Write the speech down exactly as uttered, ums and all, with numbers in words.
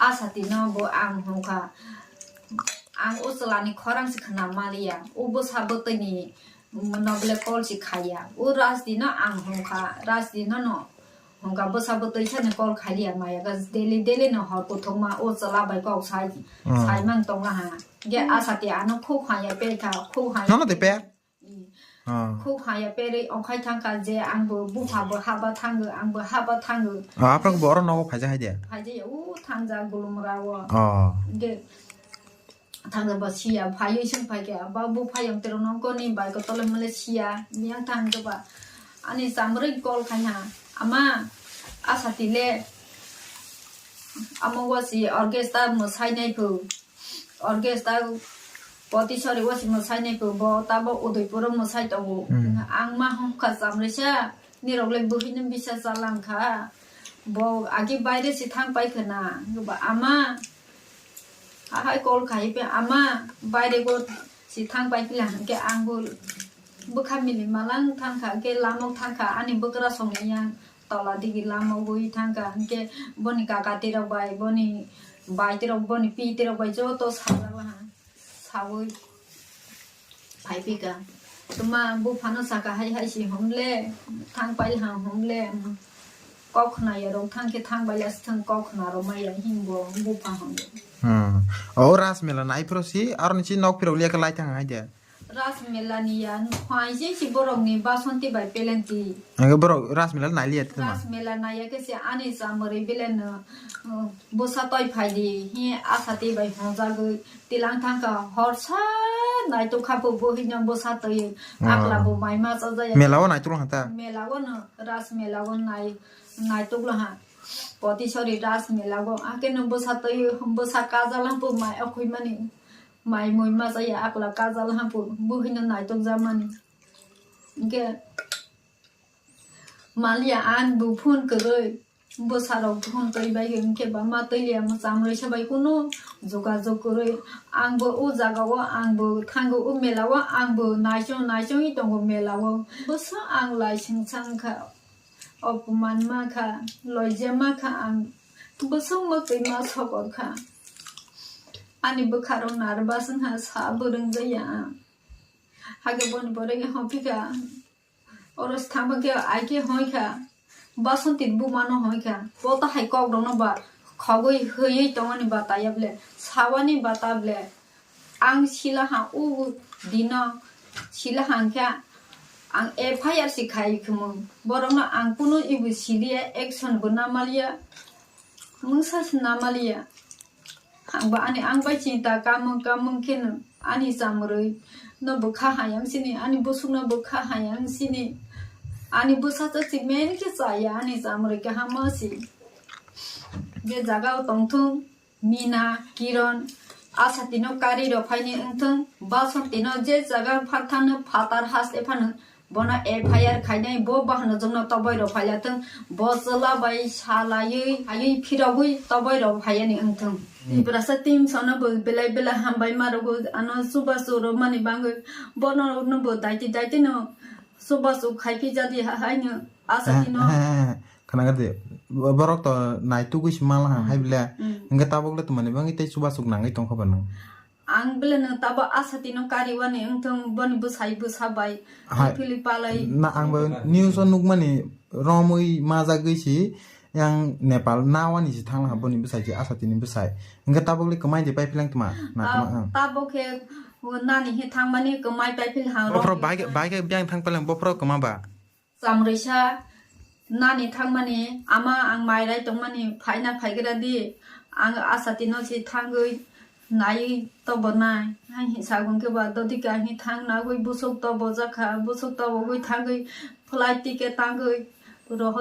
Asati no bo ang hongkha, ang o chwla ni khorang se khna maliya, o bwsa bwtwi ni no bole call se khaiya, o Rajdi no ang hongkha, Rajdi no no hongkha bwsa bwtwi sani call khailiya maya ga daily daily no hor kuthukma o chwla bai kok sai, hmm, sai mang tongla ha. Ge Asati ano khuk haya pe kha, khuk haya. Nono de pe? I. Ah. Khuk haya perwi ongkhai thangkha je angbo bupha bo haba thango, angbo haba thango. Ah, aprang bo oro nogo phaija hai de. Phaija ya, u thangja gulumra o. Ah. Ge thangja ba siya, phaiwi sung phaikha, ba bupha yang tero nongko ni bai ko tole male siya, miyang thangja ba. Ani chamrwi call khai ha, ama, Asati le, amo wasi orchestra mwsai nai phu. Orchestra Potisori wasi mwsai nai phu, bo tabo Udaipuro mwsai tongo. Hmm. Ang ma hongkha chamrisa, nirok le buhino bisa chalangkha. Bo agi baire si thang pai khna, ba ama, ahai call khai pe ama, baire go si thang pai phila hwnkhe ang bo bwkha mili malang thangkha, hwnkhe lama thangkha, ani bwkrasongni yang tola digi lama ugui thangkha, hwnkhe boni kaka tirok bai, boni bai tirok, boni pi tirok bai joto sajak laha, saui phaiphika. Tuma buphano saka hai hai si humle, thang pai ha humle, kok khna ya rok thang khe thang bai ya si thang kok khna rok maya himbo bupha humle. Hmm. O Ras Mela nai phro si, aroni si nok phirok liya khe lai thang hai de. Ras Mela ni ya, khwai jeng si borok ni Basanti bai Pelenti. Ang borok Ras Mela nai liya tuma. Ras Mela nai ya khe se ani chamari bele no, uh, bwsa toi phai di, hi Asati bai hwnjagwi tilang thang kha, hor sa nai tuk kha bo, bo hino bwsa toi, ah, akla bo mai ma cha jaya. Mela o nai tuk ha ta? Mela o no, Ras Mela o nai, nai tuk lo ha. Potisori Ras Mela o, ake no bwsa toi, bwsa kajal ha bo mai okhoi mani. Mai mui masa ya akla kajal hapu buhino naitok jamani. Hingke maliya ang bo phone kwrwi, bwsarok phone twi bai hingke ba ma twi liya mwchang rwi sabai kunu jogajog kwrwi. Ang bo o jaga o ang bo thango o mela o ang bo naisong naisong tongo mela o. Bwsa ang laising chang kha. Opoman ma kha, loijama kha ang, bwswk mwtwi ma sokor kha. Ani bwkha rok nervous wngkha, sa bo rwngjaya ang. Hake boni borok hophi kha, oro thangma khe ai khe hoi kha, Basanti buma no hoi kha, bo ta hai kok rok no ba khogwi hwiwi tongmani ba taya ble, sawani ba ta ble. Ang sila ha o dino, sila ha hwnkhe ang F I R se khai khumung. Borokno ang kunu ibu siliya, action bo namaliya, mungsa se namaliya. Ang bo ani ang bai chinta kamung kamung kheno ani chamrwi no bo kha hayang sini, ani busuk no bo kha hayang sini, ani bwsa cha si men khe chaya ani chamrwi kaham ma si. Je jaga o tongthung. Mina, Kiron, Asatino kari rok phaini wngthung, Basantino je jaga phathano phatar haste phano bono F I R khainai, bo bahanojokno toboi rok phailathung, bo chwla bai salaiwi, aiwi phirogwi toboi rok phaiyani wngthung. Hmm. Tiprasa team sono bo belai belai hambai ma rwgo, ano chubachu rwmani bagwi bono rokno bo daiti daitino chubachu khai phi jadi ha-, haino Asatino. Khwnagar de, bo-, borok to nai tugui se mala ha, hmm, hai bile. Hmm. Hingke tabok le twmani bangwi tei chubachu nangwi tongkha ba nang. Ang bele no tabo Asatino kariwani wngthung boni bwsai bwsa bai. Hai. Philip palai. Na ang bo news o nukmani romwi majagwi si yang Nepal nawani si thangla ha boni bwsai si Asatini bwsai. Hingke tabok le kwmai de pai philang tma. Na tab-, tma ang. Tabok khe nani he thangmani kwmai pai phil ha. Bophoro romwi bai, bai khe biyang thang palang bophoro kwma ba. Chamrwisa nani thangmani, ama ang mairai tongmani, phaina phaigra di, ang Asatino se thangwi naiwi tobonai. Ang hinsa hwnkhe ba dodika ang thang nagwi busuk tobojakha, busuk tobogwi thangwi flight ticket tangwi rohor